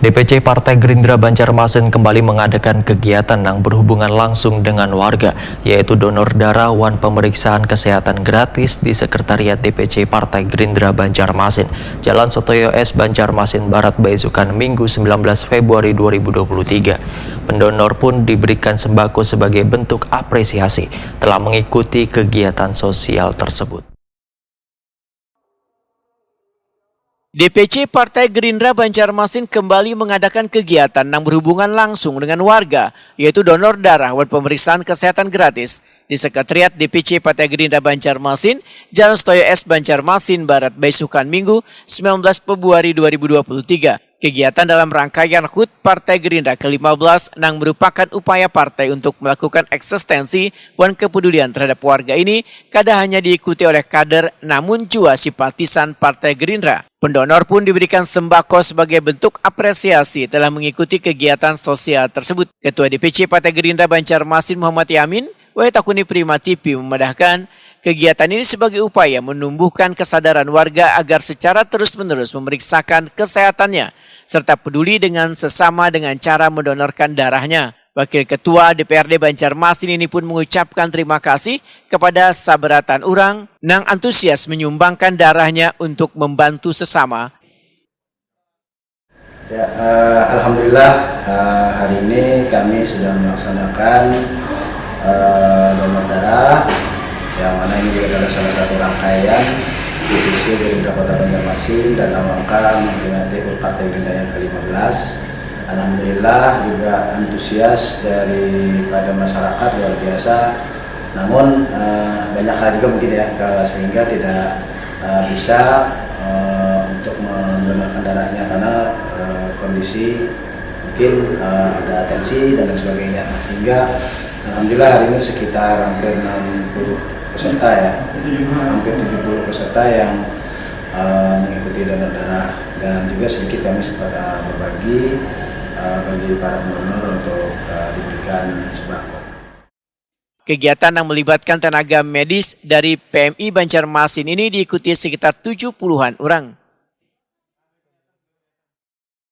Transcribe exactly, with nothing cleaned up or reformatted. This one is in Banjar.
D P C Partai Gerindra Banjarmasin kembali mengadakan kegiatan yang berhubungan langsung dengan warga, yaitu donor darah wan pemeriksaan kesehatan gratis di Sekretariat D P C Partai Gerindra Banjarmasin, Jalan Sotoyo S, Banjarmasin Barat, baisukan Minggu sembilan belas Februari dua ribu dua puluh tiga. Pendonor pun diberikan sembako sebagai bentuk apresiasi telah mengikuti kegiatan sosial tersebut. D P C Partai Gerindra Banjarmasin kembali mengadakan kegiatan yang berhubungan langsung dengan warga, yaitu donor darah wan pemeriksaan kesehatan gratis di Sekretariat D P C Partai Gerindra Banjarmasin, Jalan Sotoyo S, Banjarmasin Barat, baisukan Minggu sembilan belas Februari dua ribu dua puluh tiga. Kegiatan dalam rangkaian HUT Partai Gerindra ke lima belas nang merupakan upaya partai untuk melakukan eksistensi wan kepedulian terhadap warga ini kada hanya diikuti oleh kader, namun jua simpatisan Partai Gerindra. Pendonor pun diberikan sembako sebagai bentuk apresiasi telah mengikuti kegiatan sosial tersebut. Ketua D P C Partai Gerindra Banjarmasin, Muhammad Yamin, Waitakuni Prima T V, memadahkan, kegiatan ini sebagai upaya menumbuhkan kesadaran warga agar secara terus-menerus memeriksakan kesehatannya serta peduli dengan sesama dengan cara mendonorkan darahnya. Wakil Ketua D P R D Banjarmasin ini pun mengucapkan terima kasih kepada saberatan urang nang antusias menyumbangkan darahnya untuk membantu sesama. Ya, eh, alhamdulillah, eh, hari ini kami sudah melaksanakan, eh, donor darah, yang mana ini juga adalah salah satu rangkaian D P C Gerindra Kota Banjarmasin dalam rangka memperingati HUT Partai Gerindra yang ke lima belas. Alhamdulillah juga antusias daripada masyarakat luar biasa. Namun, eh, banyak hal juga mungkin ya, ke, sehingga tidak, eh, bisa, eh, untuk mendonorkan darahnya karena, eh, kondisi mungkin, eh, ada tensi dan lain sebagainya. Nah, sehingga alhamdulillah hari ini sekitar hampir enam puluh peserta ya, hampir tujuh puluh peserta yang, eh, mengikuti donor darah, dan juga sedikit kami sempat, eh, berbagi, eh, bagi para pendonor untuk, eh, diberikan sembako. Kegiatan yang melibatkan tenaga medis dari P M I Banjarmasin ini diikuti sekitar tujuh puluhan orang.